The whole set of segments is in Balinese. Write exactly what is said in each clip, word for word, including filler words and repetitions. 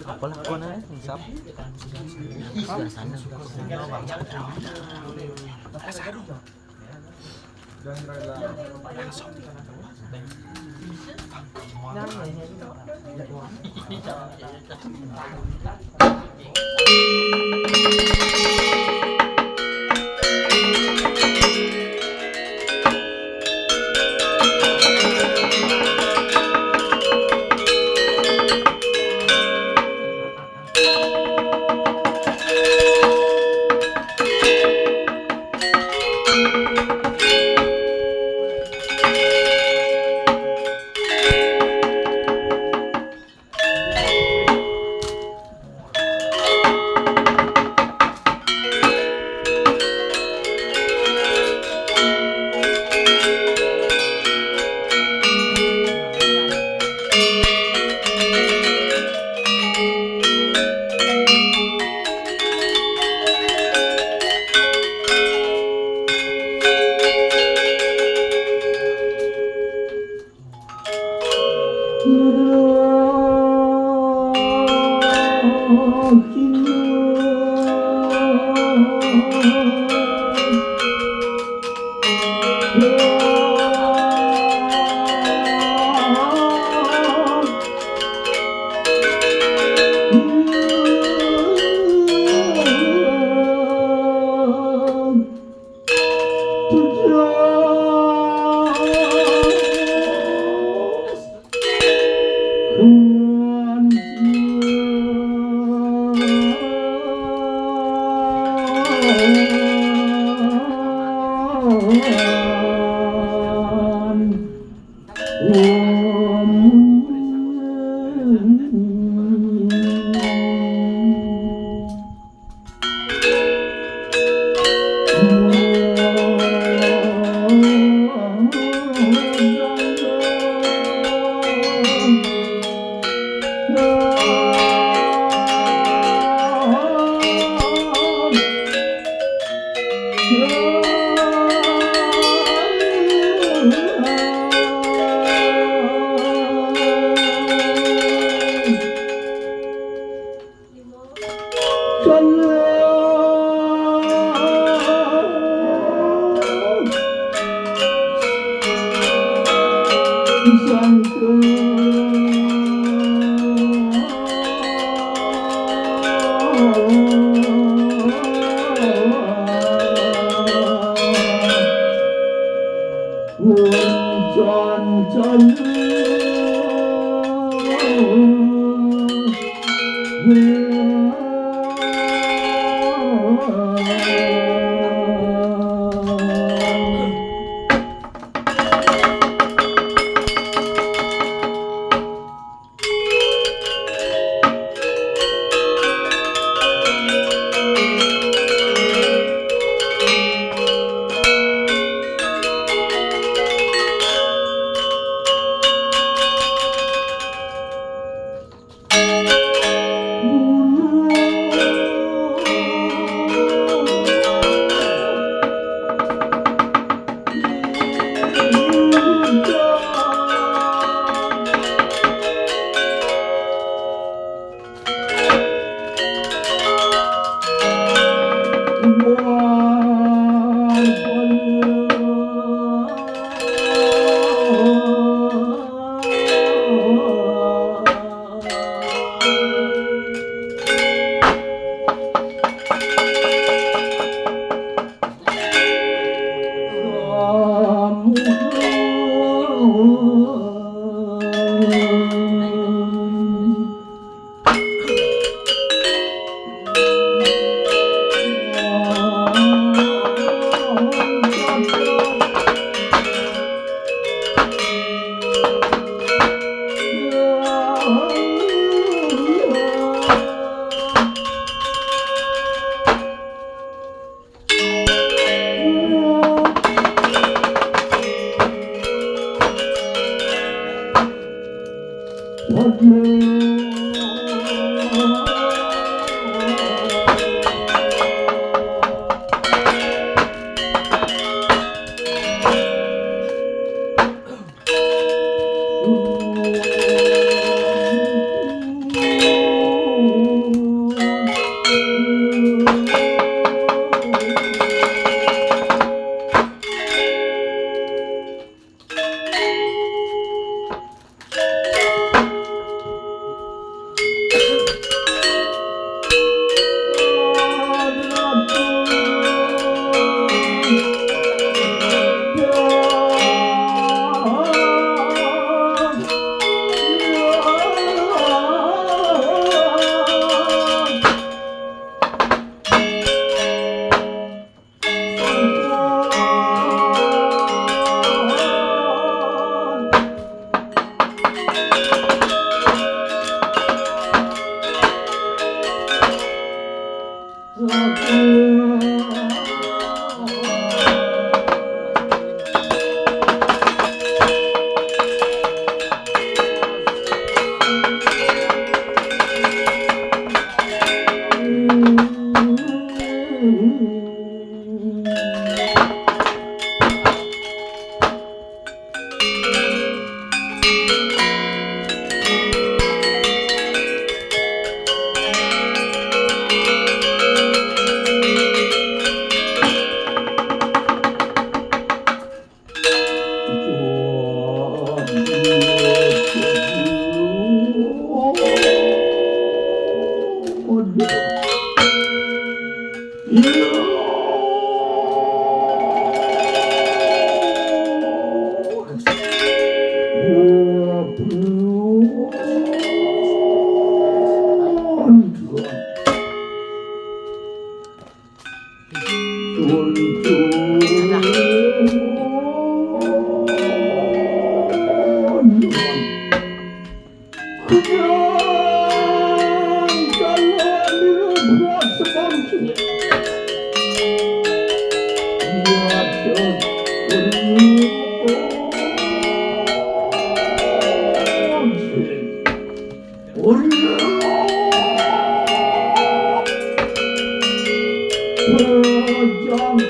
Apalah kau na, sap. Sudah sana.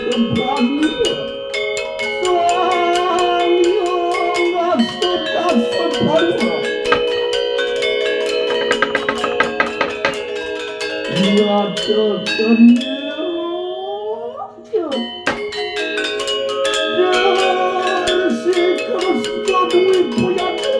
Sang Hyang Astuta Sampanna. Iya, tekan. Dari si Kresna Dwi Puyadi.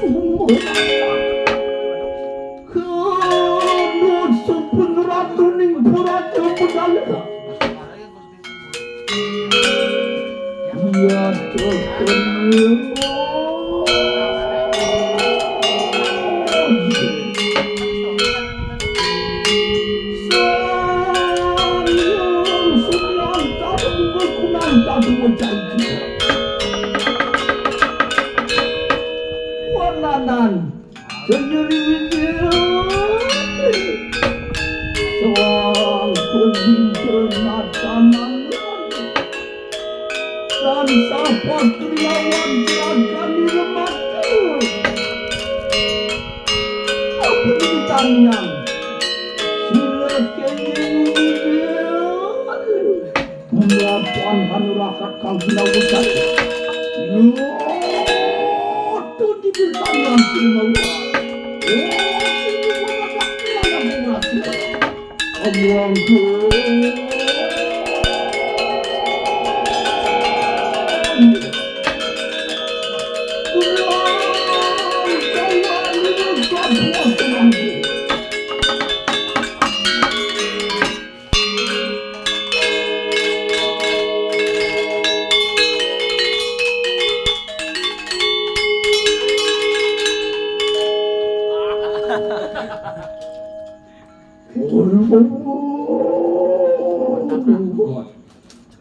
Sumber. Kedua sampun ratu ning pura tepedalem. Iya, tekan. Sang Hyang Sunan Tadung berkunang tadung berjanji. Wananan Sendiri. Sang Kumbinca Natanan. Tansah patriawan jagani remata. Apa ini tanyang? Sila kenging. Mapan hanurakat kang sinawusan. Yo, tun dibintang yang sinawusan. Aduh, ampun.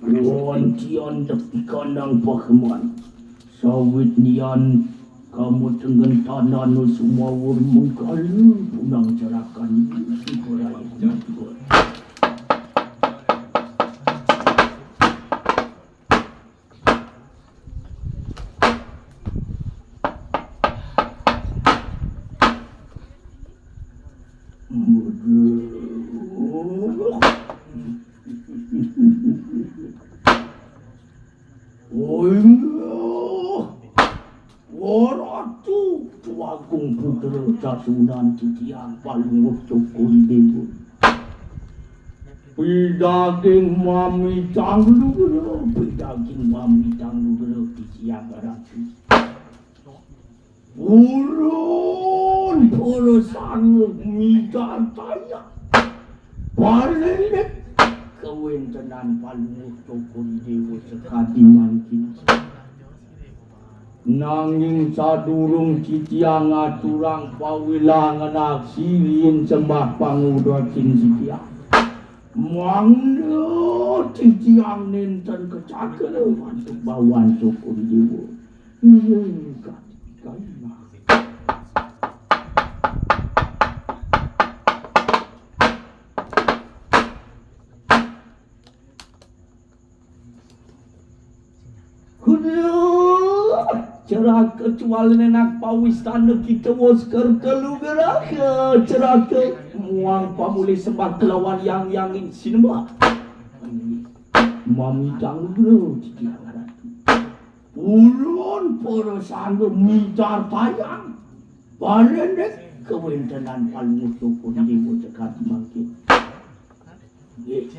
Nuwun tiang tepi kandang pakeman. Sawit nian kamu tengen tanah nu sumawur mengkala punang cerakan. Waduh. Woi, oh, Ratu, Tuagung Putra Casunan titiang Palungguh Cokor Dewa. Pidaging mamitang lugra, pidaging mamitang lugra titiang Ratu. Purun, purun sanggup midartayang. Parilit kawéntenan Palungguh Cokor Dewa sakadi mangkin. Nanging sadurung titiang ngaturang pawilangan aksi riin sembah pangudra sing titiang. Mangda titiang nénten kacakra antuk bawan Cokor Dewa. Iya, kati kayuh. Kudu ceraka cualne nak pawistana kita wos kerta lugraha ceraka muang pamulih sembah kelawan yang yangin sinembah. Mamitang lugra titiang Ratu. Ulun para sangga midartayang. Parindik kawéntenan Palungguh Cokor Dewa cekap mangkin. Nggih.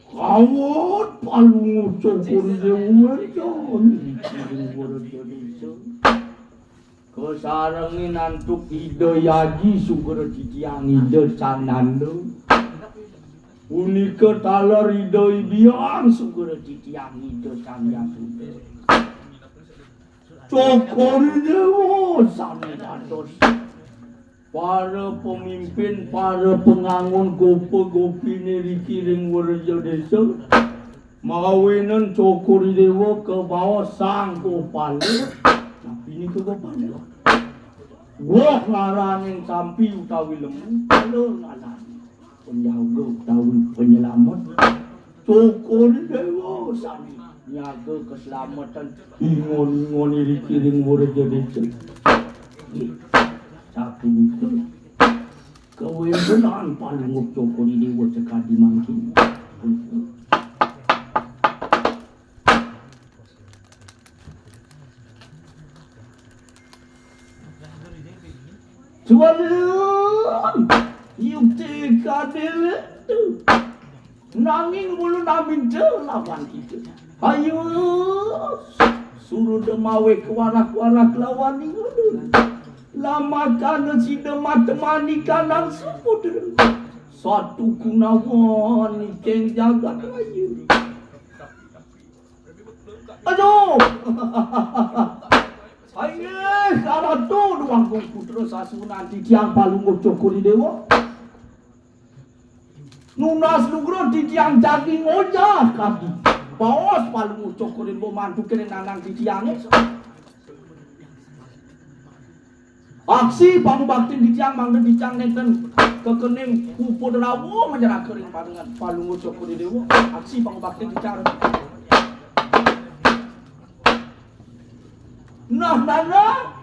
Kawat Palungguh Cokor Dewa wénten ing Baraja Desa. Kasarengin antuk Ida Aji Sugra titiang Ida Sang Nanda. Punika taler Ida Hyang Sugra titiang Ida Sang Hyang Sugra. Cokor Dewa sané dados Para pemimpin, para pengangon gopa-gopine riki ring Wreja Desa, mawinan Cokor I Dewa kabaos sang gopala. Napi nika gopala? Woh ngaraning sampi utawi lembu, pala ngaraning penjaga utawi penyelamet. Cokor I Dewa sane nyaga keselamatan ingon-ingon iriki ring Wreja Desa. Nggih, sapunika kawentenan Palungguh Cokor I Dewa sakadi mangkin. Jualan yukti kadil tu. Nanging ulun aminta lawan kita. Ayo, suruh demawe ke warak-warak lawan ingulun. Lamakana sida matemani kanang saputra. Satu Gunawan ikeng jagat raya. Aduh. Ayo, karatu duang putra sasunan titiang Palungguh Cokor I Dewa. Nunas nugra titiang jagi ngojah kadi. Baos Palungguh Cokor I Dewa mantu kene nanang titiange. Aksi pangubaktin titiang mangda titiang nenten kekening puput rawa manjeraka ring paringan Palungguh Cokor I Dewa. Aksi pangubaktin titiang. Nah, nanang.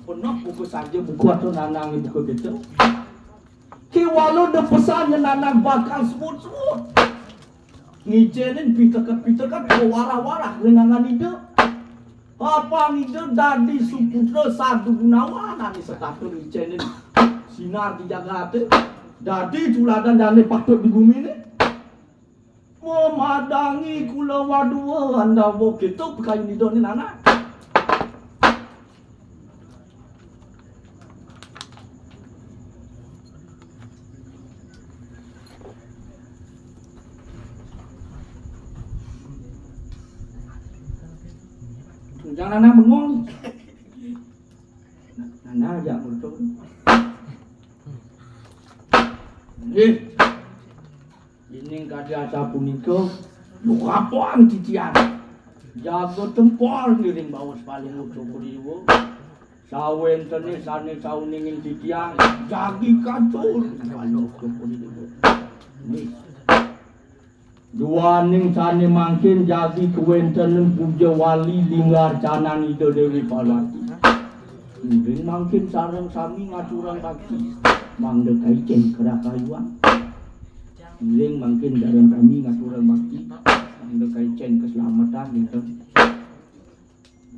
Beneh buka saja buka atau nanang buka gitu. Kéwala da pesan nyen anak bakal semut-semut. Ngicenin piteket-piteket, warah-warah ring anggan Ida. Apang Ida dadi suputra Sadu Gunawan ané setata ngicenin sinar di jagaté. Dadi tuladan dané patut di guminé. Mamadangi kula wadua andawa kita pakayun Ida né anak. Jangan anak bengong. Nana ajak mertua. Nggih. Yening kadi asapunika, lukapan titiang. Jaga tempur ngiring baos Palungguh Cokor I Dewa. Sawéntené sané sauningin titiang, jagi katur Palungguh Cokor I Dewa. Nggih. Duaning sané mangkin jagi kawéntenan puja wali linggar canan Ida Déwi Parwati. Ngiring mangkin sareng sami ngaturang bakti. Mangda kaicén karakayuan. Ngiring mangkin sareng sami ngaturang bakti. Mangda kaicén kaslametan dinten.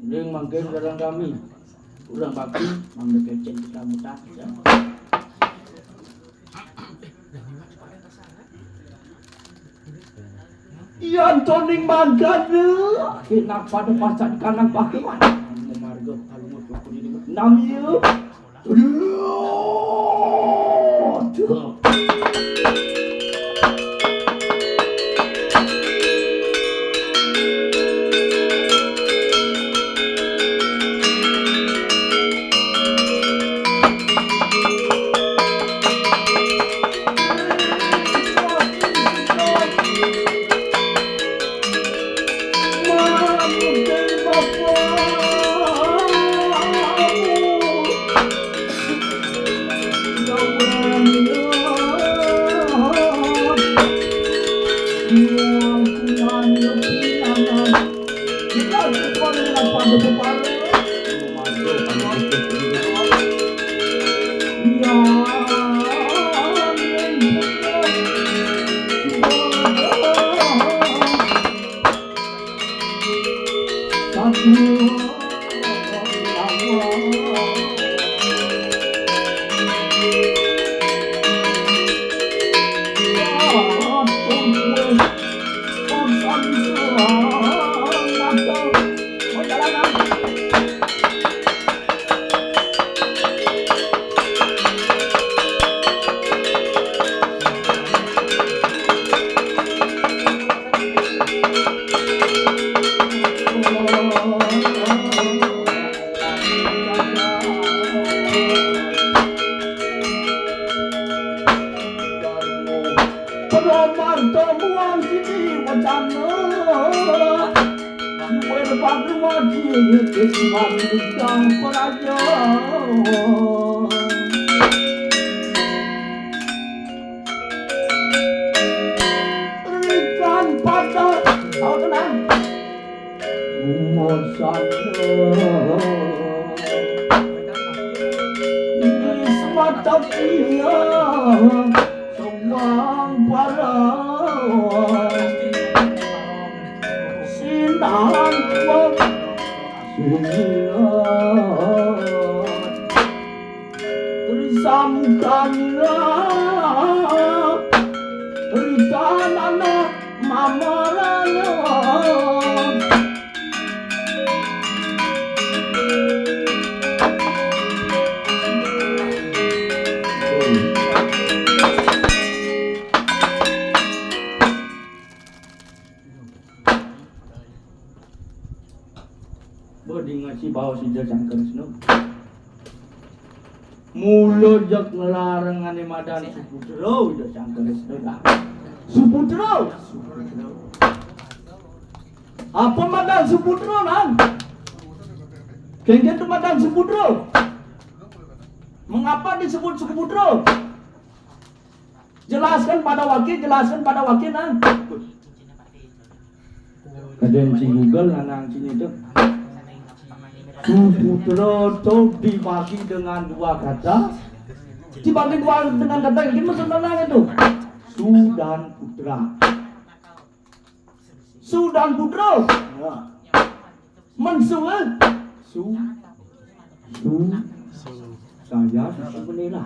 Ngiring mangkin sareng sami ngaturang bakti. Mangda kaicén kaslametan. Yan toning mangkana, kénak pada pacang kanang pakiwan. Mamarga Palungguh Cokor I Dewa. Nami ya. Aduh. Penomarta muang sini wacana. Duwe pagruwadi kesimanikan praja. Rikan pada, oh, tenang. Umur sana di semata dia sewang para sinang tua sinang Risamukanira ritanana mamarana. Bo dingeh si baos Ida Sang Kresna. Mula jeg nglarang ane madan Suputra, Ida Sang Kresna. Suputra. Apa madan Suputra, Nang? Kengken tu madan Suputra. Mengapa disebut Suputra? Jelaskan pada waki, jelaskan pada waki, Nang. Kadang si Google nanang sini tu. Suputra tu dibagi dengan dua kata. Dibagi dua dengan kata, ini maksud nanang itu. Su dan putra. Su dan putra. Ya. Men su, eh? Su. Su. Saya susu bendera.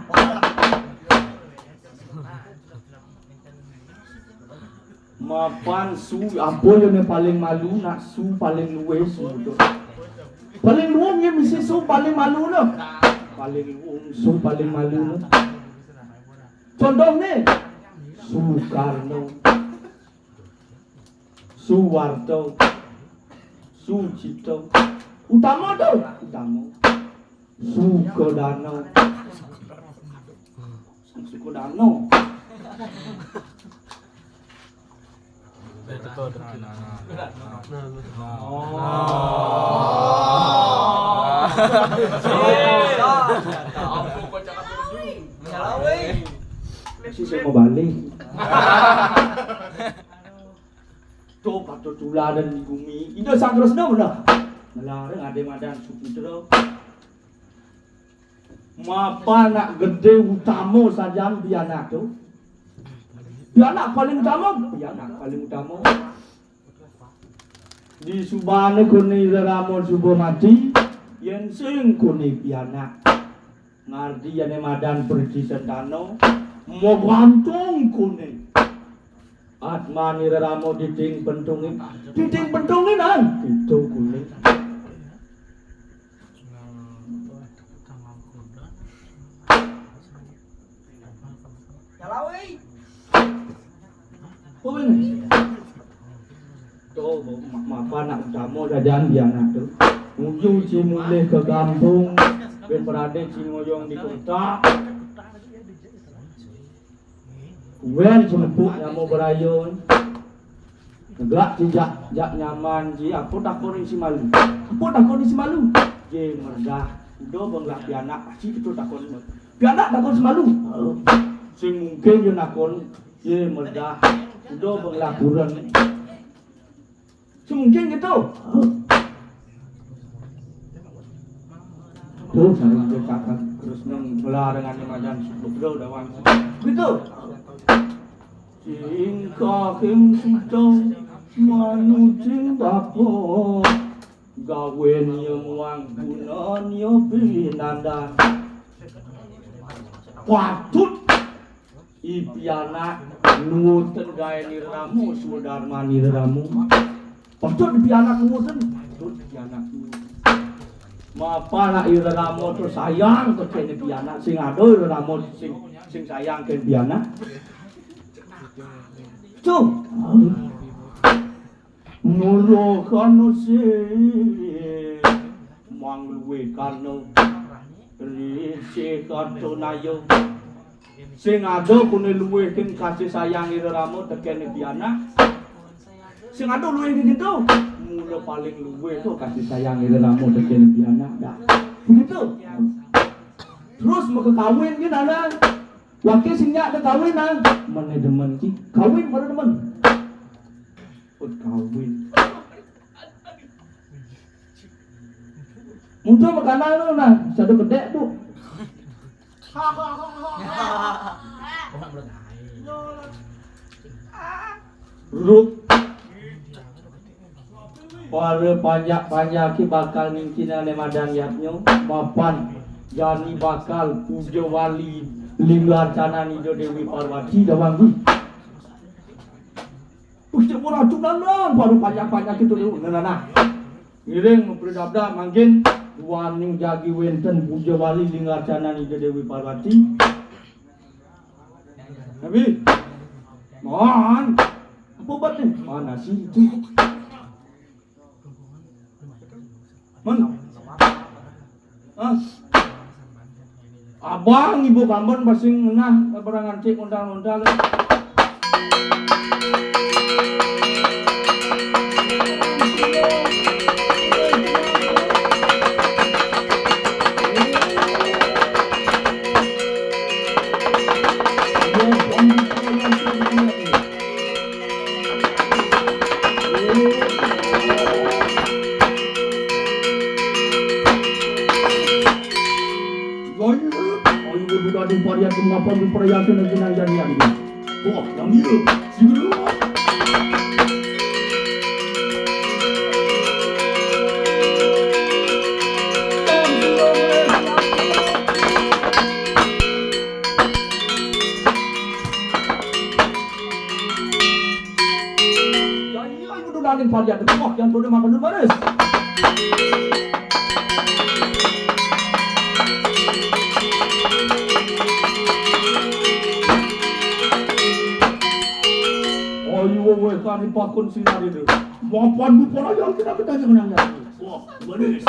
Mapan su, apa yang paling malu, nak su paling luwes su tu. Paling luwung yang mesti su paling malu tu. Paling luwung su paling malu tu. Contoh ni, Soekarno. Suwarto, Sucito, Utama tu, Utama, Sukodano, Sukodano. Oh. Si saya mau balik. Tuh, patut tuladan di gumi. Ida Sang Kresna bener. Ngelarang ade madan Suputra. Mapa nak gede utama sajan pianak tu. Pianak paling utama, pianak paling utama. Di subane kone Ida Rama suba mati, yen sing kone pianak. Ngardi ane madan Preti Sentana, magantung kone. Atman Ida Rama diting pentunge, diting pentunge nang, ditu kone. Oh, bener. Tuh, ma-, mapa nak utama jajan di anak tu. Nuju si mulih ke kampung, ben peradit si ngoyong di kota. Kuwer si nepuk nyama berayo. Negak si jak, jak nyaman si, apa takon si malu? Apa takon si malu? Je merdah. Udah bang lah pianak, pasti kita takon. Pianak takon si malu. Sing mungkin je nakon, je merdah. Udah bang lah kurang. Semungkin gitu. Tuh, sareng kakak terus nang melarang ane madan Suputra dawang. Gitu. Sing kaking suta manujing bapa. Gawen ya muang gunan ya binandan. Patut I pianak nuwutin gaen Ida Rama, swadarman Ida Rama. Patut I pianak nuwutin, patut I pianak nuwutin. Mapa anak Ida Rama to sayang to kene pianak, sing ada Ida Rama sing, sing sayang kene pianak. Tuh. Mula kana sih mangluwe kana risih katonaya. Sing ada koné luwih king kasih sayang ira rama tekén pianak. Sing ada luwih ning kéto. Mula paling luwih to kasih sayang ira rama tekén pianak dah. Begitu. Terus maka kawin ki nana. Waké sing nyak kawin nang. Mené demen ki. Kawin mana demen. Put kawin. Muda makanan lu nah, satu kedék tu. Rut. Para panjak-panjak ki bakal ngincin ané madan yatnya, mapan jani bakal puja wali lingga arcana Ida Déwi Parwati dawang ki. Wis cek ora tunan nang, para panjak-panjak itu dulu. Nah, nah, nah. Ngiring mempredabda mangkin duaning jagi wénten puja wali lingga arcana Ida Déwi Parwati. Nabi. Mon. Apa obatnya? Mana sih itu? Men. Hah? Abang ibu kambon pasti ngenah barang antik ondal-ondal. Ayo, ayo, budak di parian kemapan di parian kena kena jadian. Wah, yang iya, si guru. Yang iya, ibu tu nanding parian kemapan, yang tu dia makan dulu baris. Ayo wéh kari pakun sinar itu. Mapan lupa raya kita kita jangan nanya. Wah, manis.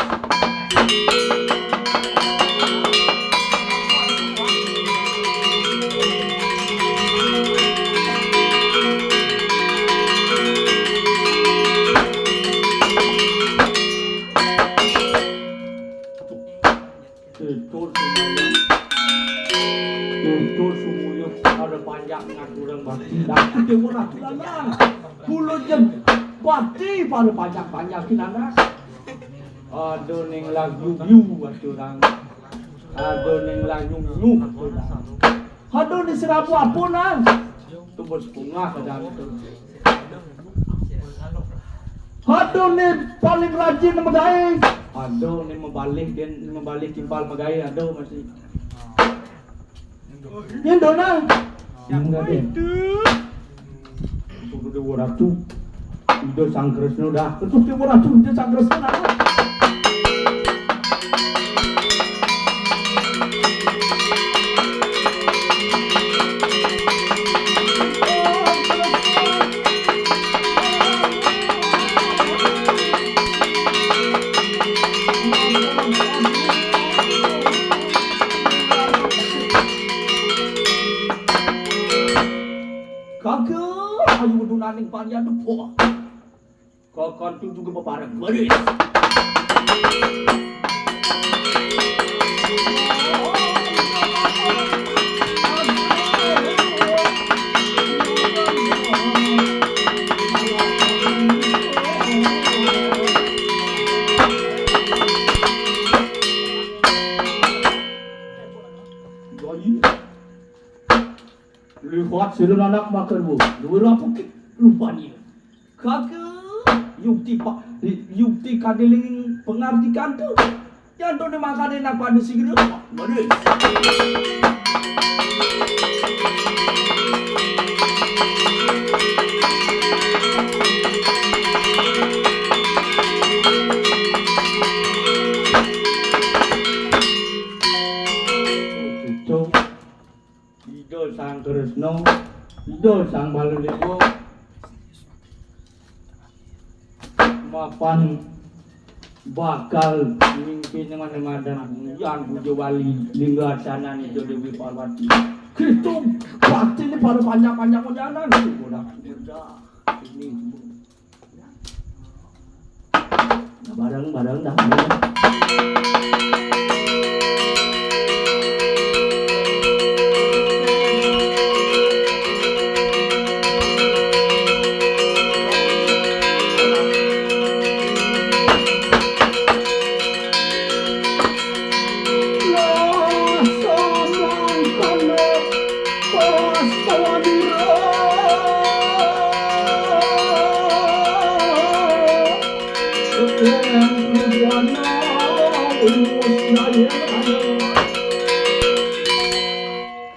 Tutur sumuyuh. Tutur sumuyuh pada panjak ngaturang bakti. Dah, dia murah tulang. Pulo jen bakti pada panjak-panjak kinana. Ada ning lagu yu aturang. Ada ning lagu yu aturang. Aduh, ni serabu apa nang? Tu bersepungah kadang tu. Aduh, ni paling rajin magaé. Aduh, ni mabalih din, mabalih timpal magaé. Aduh, masih. Ni dona. Yang gadé. Itu Déwa Ratu. Ida Sang Kresna dah. Betul Déwa Ratu, Ida Sang Kresna dah. Kagak, ayu dunaning parian depok. Kokon tu juga bebareng baris. Lihat sila anak makan bu, dua lapuk lupa dia. Kagak, yukti pak, yukti kadiling pengartikan tu. Yang tu dia makan enak pada si gede. Baris. Ida Sang Kresna, Ida Sang Baladéwa, mapan bakal mimpin mana madan yan puja wali lingga arcana Ida Déwi Parwati. Gitu, pasti ini pada banyak-banyak hujanan nih, udah, udah. Ini. Nah, bareng-bareng dah.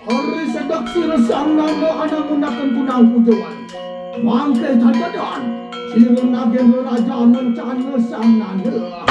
Hari sedak sira sang nangga anak gunakan gunang pujawan. Mangke tadadan, sira nagen raja mencana sang nangga.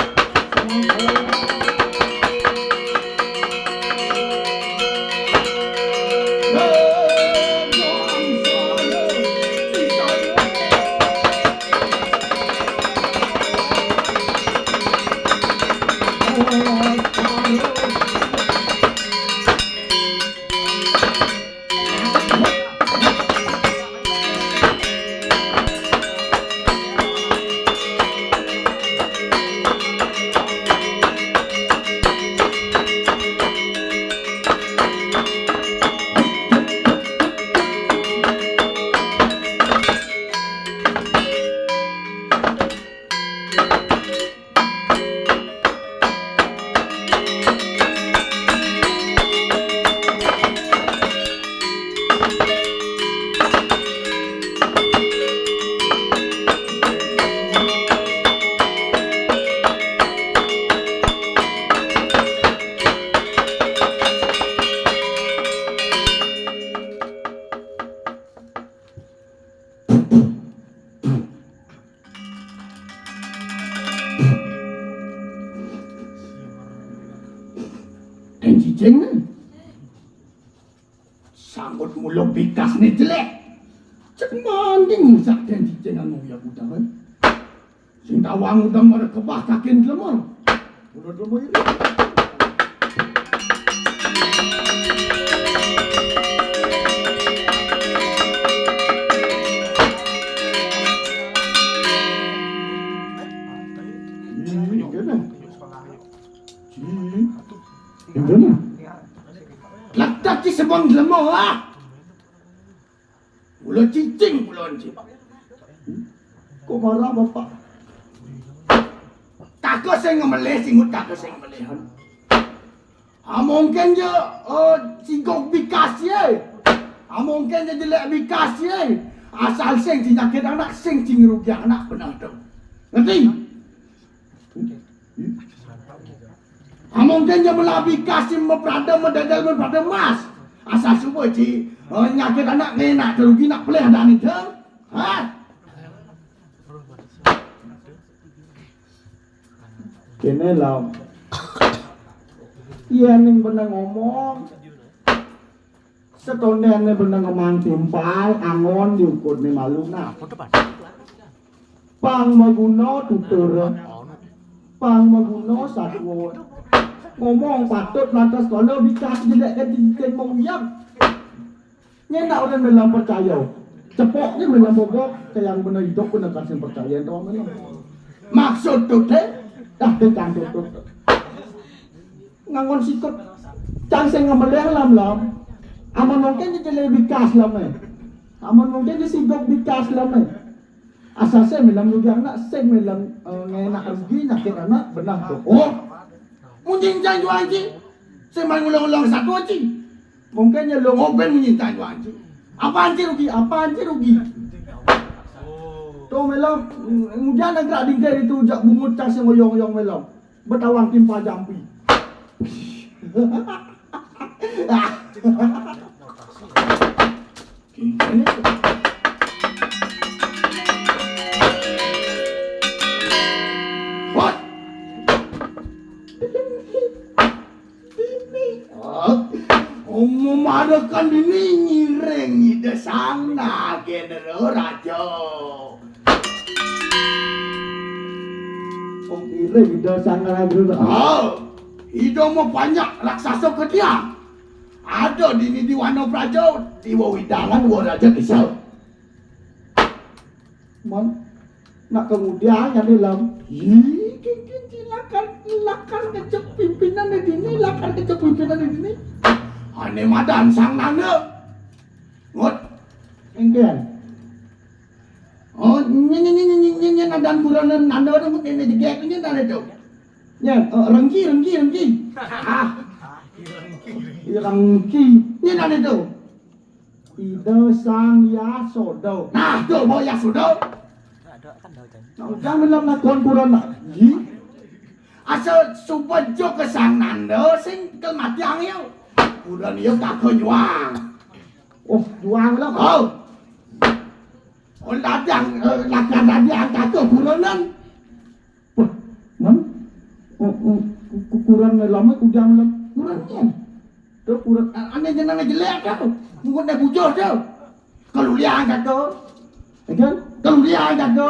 Dén Cicing né. Sanggup mula bikasné jelék. Cek manding sak dén Cicing anu ya budal. Sing tawang udah mara kebah kakin dlemor. Udah dlemor iri. Ini kene. Ini. Ini. Letak ci sebang dlemor ah. Mula Cicing kula encik. Kok marah Bapak? Kaka sing ngemelih, singut kaka sing ngemelih. Ah, mungkin je, eh, sigok bikas ye. Ah, mungkin je jelék bikas ye. Asal sing sing nyakit anak, sing sing rugi anak benar tu. Ngerti? Among kén ja melabi kasih meprada medadal meprada mas. Asal suba ci, eh, nyakit anak ngenak terugi nak pelih ada ni je. Ha? Kene lam. Iya ning benang ngomong. Setondéné beneng ngemang timpal, angon diukurné malu nah. Pang maguna tutur. Pang maguna satwa. Ngomong patut lantas kala bikas jedek ke titik menguyap. Nyenak orang dalam percaya. Cepok je dalam bobok, kayang bener hidup bener kasih percaya tu orang dalam. Maksud tu deh, dah tentang tu. Ngangon sikut. Cang sing ngemelih lam lam. Amun mungkin je jelé bikas lam eh. Amun mungkin je sigok bikas lam eh. Asal sing melam rugi anak, sing melam, eh, ngenak rugi nyakit anak, benah tu. Oh. Munjing cang juang ci. Sing main ulang-ulang satu ci. Mungkin je lo ngoben munjing cang juang ci. Apaan ci rugi? Apaan ci rugi? Tu melam, kemudian nak gerak dingkir itu jak bungut cang sing oyong-oyong melam. Betawang timpa jampi. Hot. Hot. Umum ada kan dini ngiring ida sang nagen raja. Ida sang raja. Ah, ida mau banyak raksasa ke dia. Ada dini di Wanapraja, di wewidangan Waraja Desa. Mon, nak kemudian yang dalam. Ih, cincin lakar, lakar kecek pimpinan di sini, lakar kecek pimpinan di sini. Ane madan Sang Nanda. Ngut. Engken. Oh, nyen, nyen, nyen, nyen, nyen, nyen, adan buronan Nanda tu, nyen, nyen, jegek, nyen, nyen, tu. Nyen, oh, Rengki, Rengki, Rengki. Ah. Iya, Rengki. Nyen, nyen, tu. Ida Sang Yasoda. Nah, tu, bawa Yasoda. Nah, udah belum ngakuan buronan. Ji. Asal suba jo ke Sang Nanda, sing ke mati angin. Buron iya kaka juang. Oh, juang lah. Oh. Oh, ladang, eh, lakar ladang kata kurenan. Wah, man? Oh, oh, ku-, ku-, kuren lama kujang lama. Kuren kan? Tu kuren, a-, ane jenenge jelek tu. Mungkin dah bujur tu. Kalau dia kata. Kan? Kalau dia kata.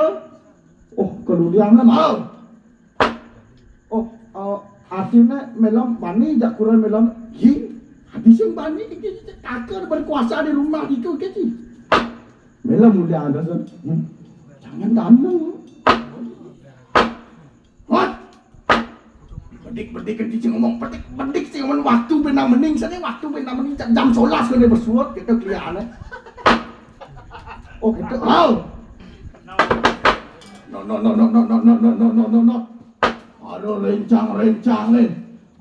Oh, kalau dia lama. Oh. Oh, eh, artinya mela bani jak kuren mela. Ji, ati sing bani iki, iki kaka berkuasa di rumah itu ke ji. Mela muda ada tu. Hmm. Jangan tanya. Hot. Bedik-bedik kan cicing ngomong, bedik-bedik sing ngomong waktu benda mending sana, waktu benda mending jam, jam sebelas kena bersuat kita kelihatan. Oh, kita. Oh. No, no, no, no, no, no, no, no, no, no, no, no. Aduh, rencang-rencang ni.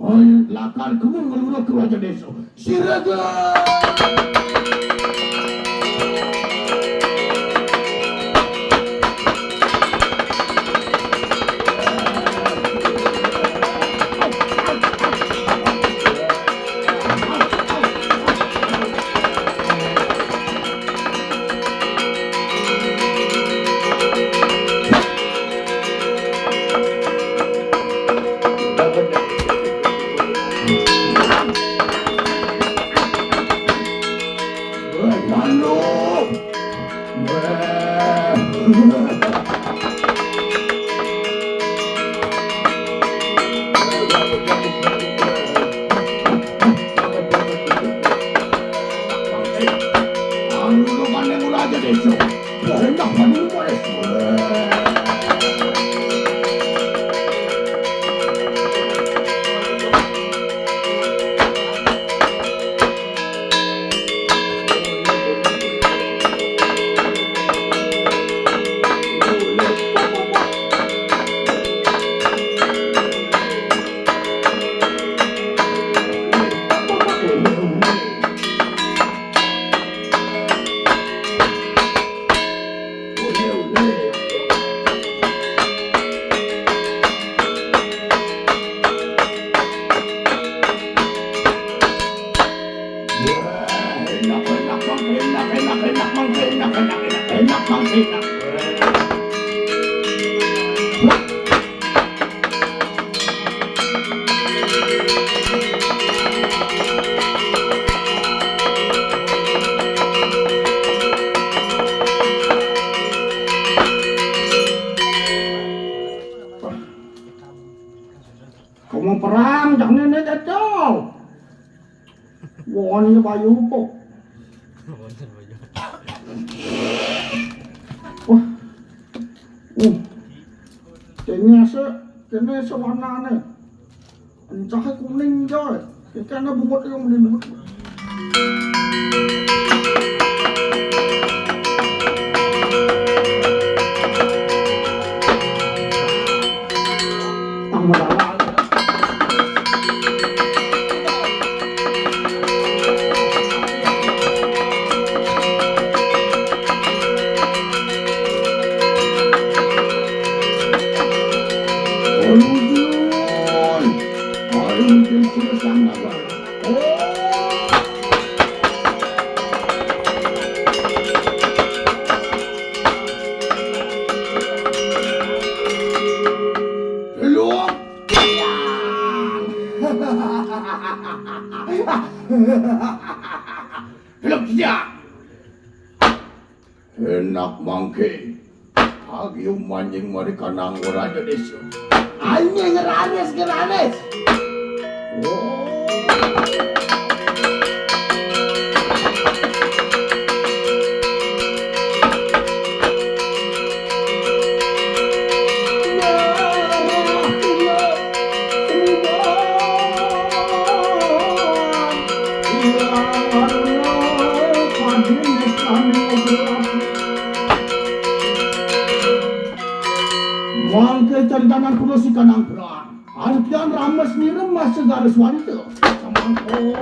Oi, lakar kamu ngeluruh ke raja desa. Silakan. Kamu perang, jangan ini kacau. Wah, ini bayu kok. Wah. Uh. Kene se, kene se warnane. Encahe kuning, coy. Kene bungut yang mending bungut. Tang modal. Belum tidak. Enak mangke. Agi manjing mari kanang ora jadi su. Anjing ranis, ranis. Oh. Mangke caritangan kula sikanang perang. Antian rames nirem masa garis wanita. Samangko.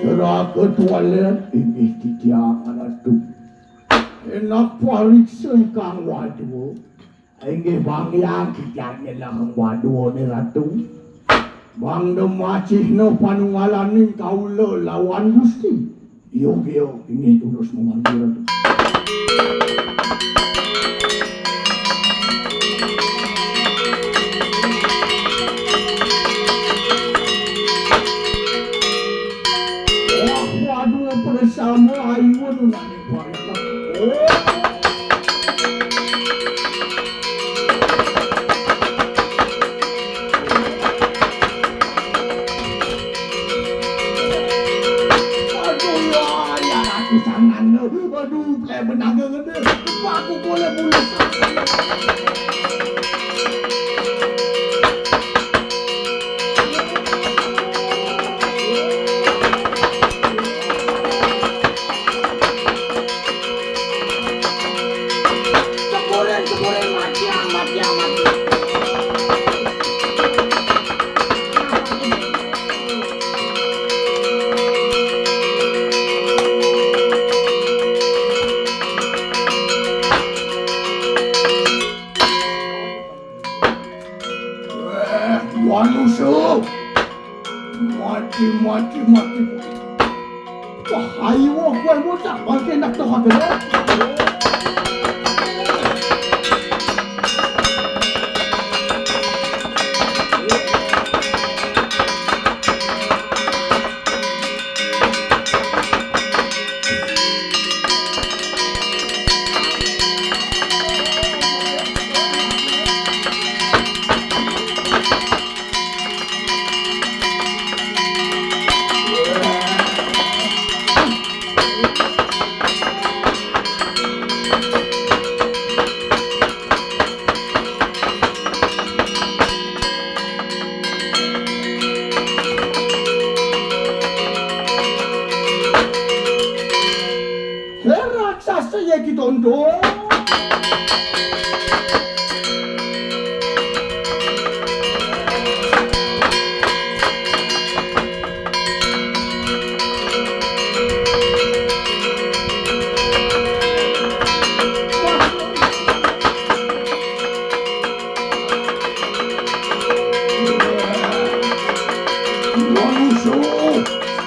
Seraka tualet inggih titiang Ratu. Enak pariksa ikang wadua. Inggih banggiang titiang nyeleng wadua ni Ratu. Mangda macihna panunggalaning kaula lawan Gusti. Yogia inggih tulus mangangge Ratu. Wah, wadua, persama ayun nani parita. Oh. Aduh, ya, ya, aku sangan. Aduh, pleh benaga ngene. Aku boleh mulus. Cepurin, cepurin, matiang, matiang, matiang. Eh, manusia. Mati, mati, mati. Wah, ayo, aku yang bocah. Makin nak tahu aku. Hé raksasa, ya kita untung. Manusia,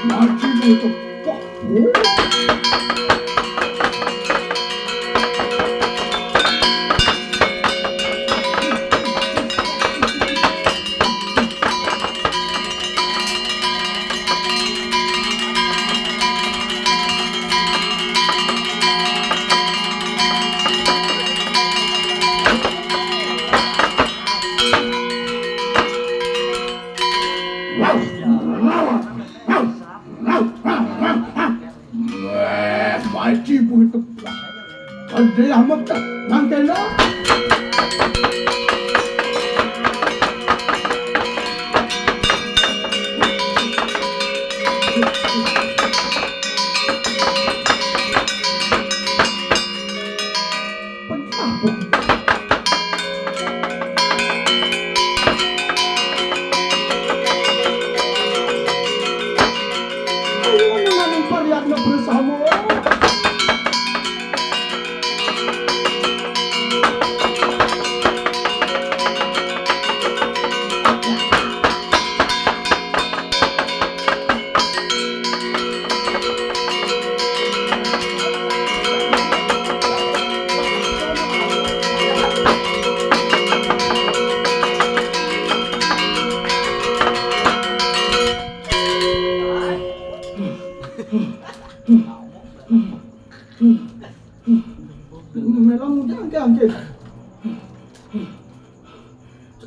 mati itu. Wah, oh.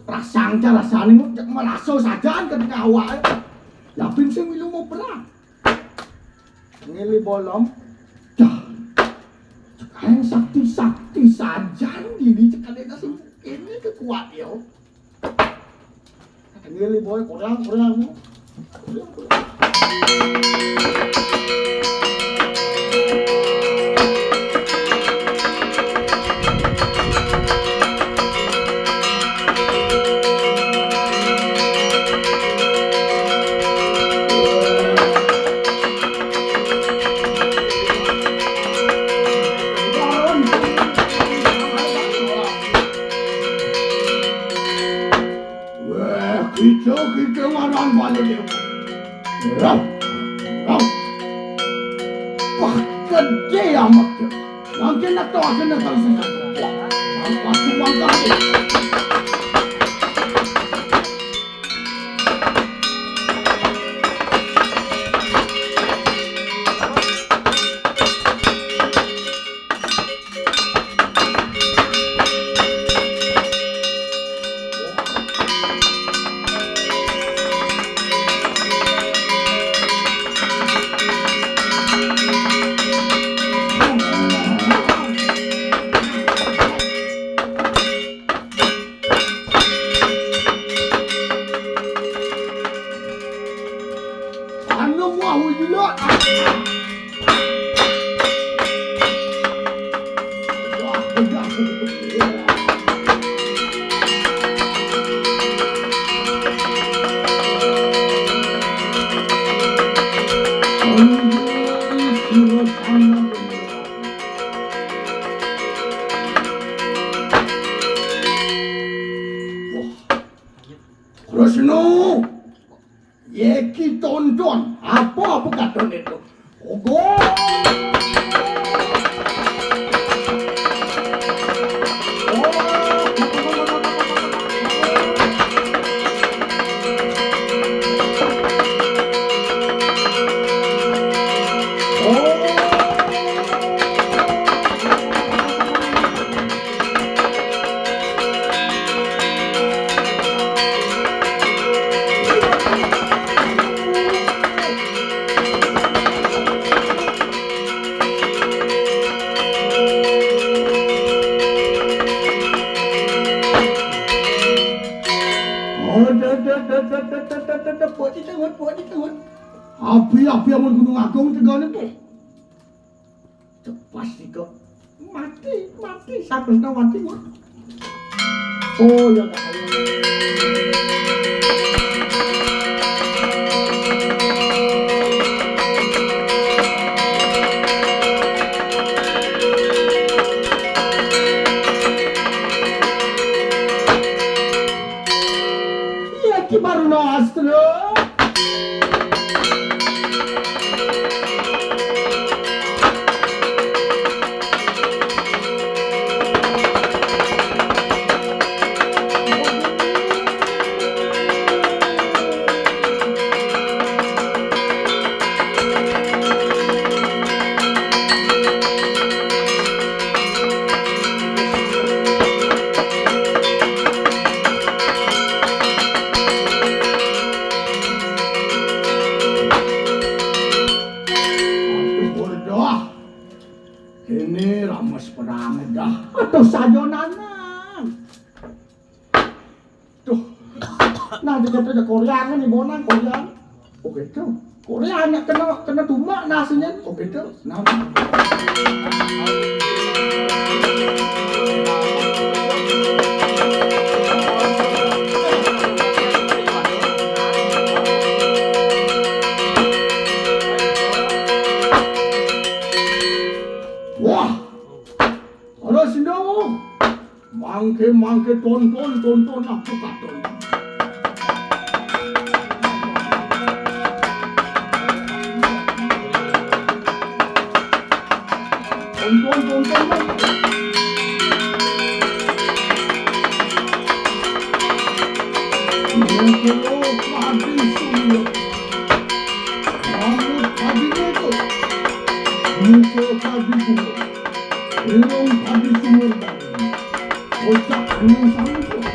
Rasang ca rasane, cek merasa sajan ke tengah awake. Lah ben sing milu mau perang. Ngeli bolong. Dah. Cek ae sakti-sakti sajan dini cek ade sing kene kekuat yo. Ngeli boy kurang kurang. Wah, kita, kita ngaran balik dia. Rau, rau. Wah, gede amat dia. Mungkin nak tahu akan datang sana. Wah, aku pasti bangga dia. Anu mau wujud. Kresna, yeki tonton, apa-apa katon itu. Ogo! Buat di tangan, buat di tangan. Api-api amun Gunung Agung tegane tuh. Cepas tiga. Mati, mati, satu setengah mati, Wan. Oh, ya, tak tahu. Iya, ki baru no astro. Aduh, Bordah. Kene rames perang dah. Aduh, sajonanan. Duh. Nah, dia kata ada Korea kan, nih, Bonang, Korea. Oke, tuh. Korea anak kena, kena tumbak nasinya. Oke, tuh. Nah. Wah. Terus, Indo. Mangke, mangke, tonton, tonton, aku katon. Tonton, tonton, tonton. Muka padi sumur. Rambut padi muka. Muka padi sumur. Irung padi sumur. Kocak gunung sangkur.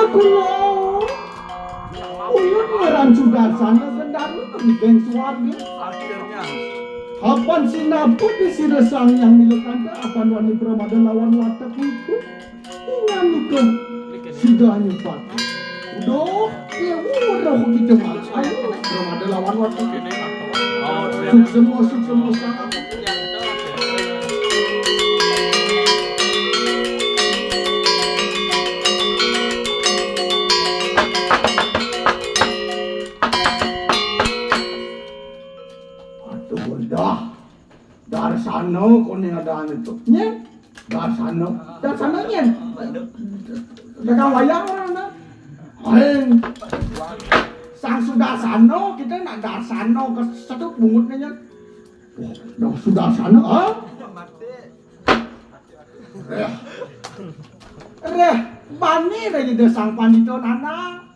Kula, ulun ngaran Sudarsana, Gendarma Genteng Suwardi. Akhirnya. Apan sinaput di sira Sang Hyang Nilakanta, apan wani pramada lawan watek iku. Ingan nika sida nyupat. Uduh, ya uduh kita mah. Ayo, pramada lawan watek. Suksema, suksema sangat. Aduh, dah. Darsana koné adané to. Nyén? Darsana. Darsana nyén? Dagang wayang ora ana. Aing. Sang Sudarsana, kita nak Darsana ke setut bungutnya nyén. Wah, Sang Sudarsana, ah? Réh. Réh, bani réh Ida Sang Pandita Nanang.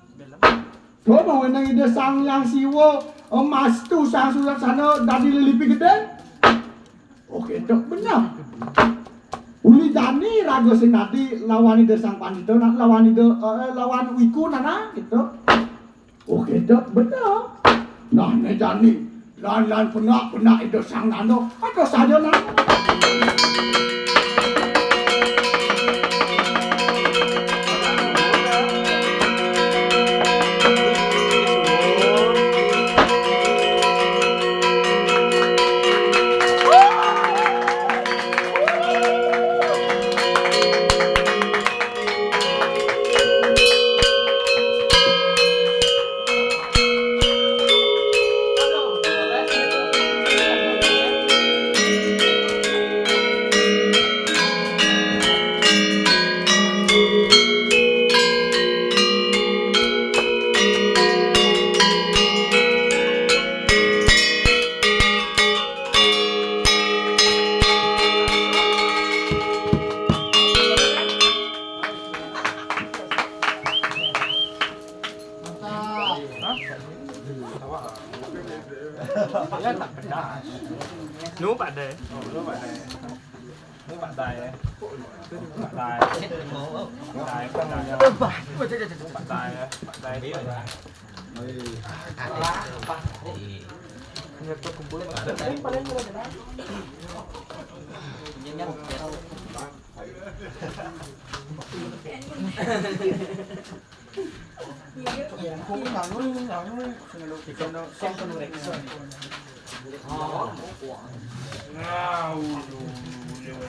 Coba wenang Ida Sang Hyang Siwa, eh, mastu Sang Sudarsana dadi lelipi gedé. Oké, tok bener. Uli jani raga sing dadi lawan Ida Sang Pandita, na-, lawan Ida, eh, lawan Wiku Nanang, gitu. Oké, tok bener. Nah, né jani, lan-lan penak-penak Ida Sang Nanda, ada saja nang. Nu Pak Dai. Nu Pak Dai. Nu Pak Dai. Pak Dai. Pak Dai. Pak Dai. Pak Dai. Pak Dai.